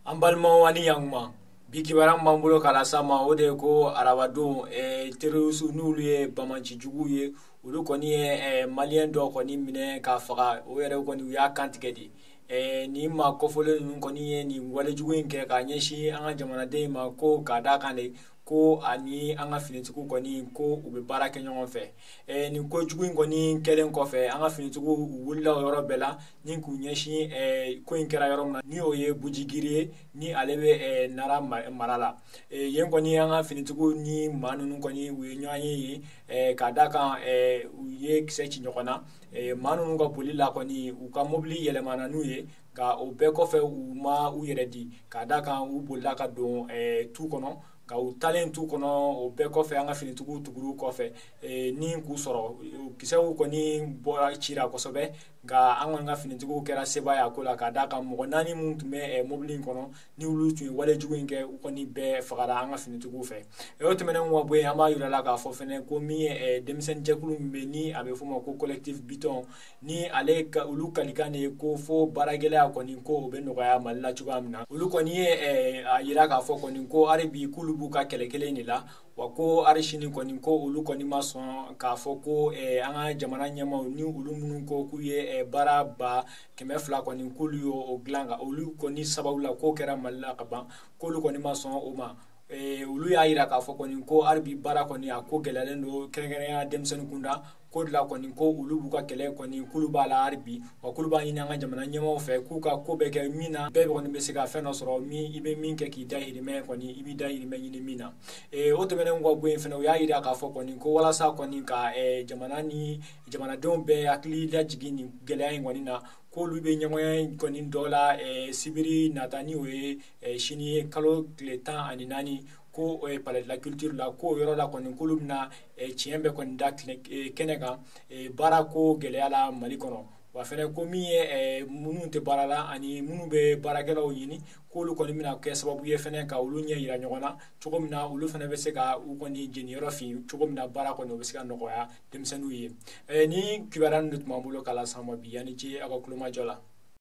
An balimaw ani yankuma, bi kibaruya min b'an bolo k'a las'an ma, o de ye ko arabadon terroriste, n'olu ye banbaancijuguw ye, olu kɔni ye maliyɛn dɔ kɔni minɛ k'a faga. O yɛrɛ kɔni, u y'a kantigɛ de. Nin maa kɔfɔlen ninnu kɔni ye nin walejugu in kɛ k'a ɲɛsin an ka jamanaden ma, ko k'a d'a kan de ko ani an ka finitigiw kɔni, ko u bɛ baara kɛ ɲɔgɔn fɛ. Nin ko jugu in kɔni kɛlen kɔfɛ, an ka finitigiw u wulila o yɔrɔ bɛɛ la ni k'u ɲɛsin ko in kɛra yɔrɔ min na, ni o ye Bujigiri ye, ni ale bɛ Nara mara la. Yen kɔni, an ka finitigiw ni maa ninnu kɔni, u ye ɲɔgɔn ye yen, k'a d'a kan u ye kisɛ ci ɲɔgɔn na. Maa ninnu ka boli la kɔni, u ka mobili yɛlɛmana n'u ye, nka o bɛɛ kɔfɛ u ma u yɛrɛ di, k'a d'a kan u bolila ka don tu kɔnɔ. Nka u taalen tu kɔnɔ, o bɛɛ kɔfɛ an ka finitigiw tugur'u kɔfɛ ni k'u sɔrɔ. Kisɛw kɔni bɔra cira kosɛbɛ, nka an kɔni ka finitigiw kɛra sebaaya ko la, k'a d'a kan mɔgɔ 4 minnu tun bɛ mobili in kɔnɔ, ni olu tun ye walejugu in kɛ, u kɔni bɛɛ fagara an ka finitigiw fɛ. O tɛmɛnen ka bɔ yen, an b'a yira la k'a fɔ fɛnɛ ko min ye denmisɛnnin jɛkulu min bɛ, ni a bɛ f'o ma ko Collectif Biton, ni ale ka olu kalikan de ye ko fo baarakɛlaya kɔni, ko o bɛ nɔgɔya Mali la cogoya min na. Olu kɔni ye a yira k'a fɔ kɔni ko hali bi k'olu b'u ka kɛlɛ kelen de la, wa ko hali sini kɔni, ko olu kɔni ma sɔn k'a fɔ ko an ka jamana ɲɛmaaw, ni olu minnu ko k'u ye baara 200,000 kɔni, k'olu y'o dilan ka olu kɔni sababu la k'o kɛra Mali la ka ban, k'olu kɔni ma sɔn o ma. Olu y'a yira k'a fɔ kɔni ko hali bi baara kɔni, a ko gɛlɛyalen don, kɛrɛnkɛrɛnnenya denmisɛnnin kunda ko de la kɔni, ko olu b'u ka kɛlɛ kɔni, k'olu b'a la hali bi, wa k'olu b'a ɲini an ka jamana ɲɛmaaw fɛ k'u ka ko bɛɛ kɛ min na bɛɛ kɔni bɛ se ka fɛn dɔ sɔrɔ, min i bɛ min kɛ k'i dahirimɛ kɔni, i b'i dahirimɛ ɲini min na. O tɛmɛnen kɔ bɔ yen fɛnɛ, u y'a yira k'a fɔ kɔni ko walasa kɔni ka jamana ni jamanadenw bɛɛ hakili lajigin nin gɛlɛya in kɔni na, k'olu bɛ ɲɔgɔnya kɔni dɔ la sibiri nata, ni o ye sini ye, kalo tile 14, ko Palais de la Culture la, k'o yɔrɔ la kɔni, k'olu bɛna tiɲɛ bɛɛ kɔni da kɛnɛ kan baara ko gɛlɛya la Mali kɔnɔ. Wa fɛnɛ ko min ye minnu tɛ baara la ani minnu bɛ baarakɛlaw ɲini, k'olu kɔni bɛna kɛ sababu ye fɛnɛ ka olu ɲɛ yira ɲɔgɔn na cogo min na olu fɛnɛ bɛ se ka u kɔni jeniyɔrɔ fin cogo min na, baara kɔni o bɛ se ka nɔgɔya denmisɛnninw ye. Ni kibaruya ninnu de tun b'an bolo k'a las'an ma bi. Yanni ce aw ka kulomajɔ la.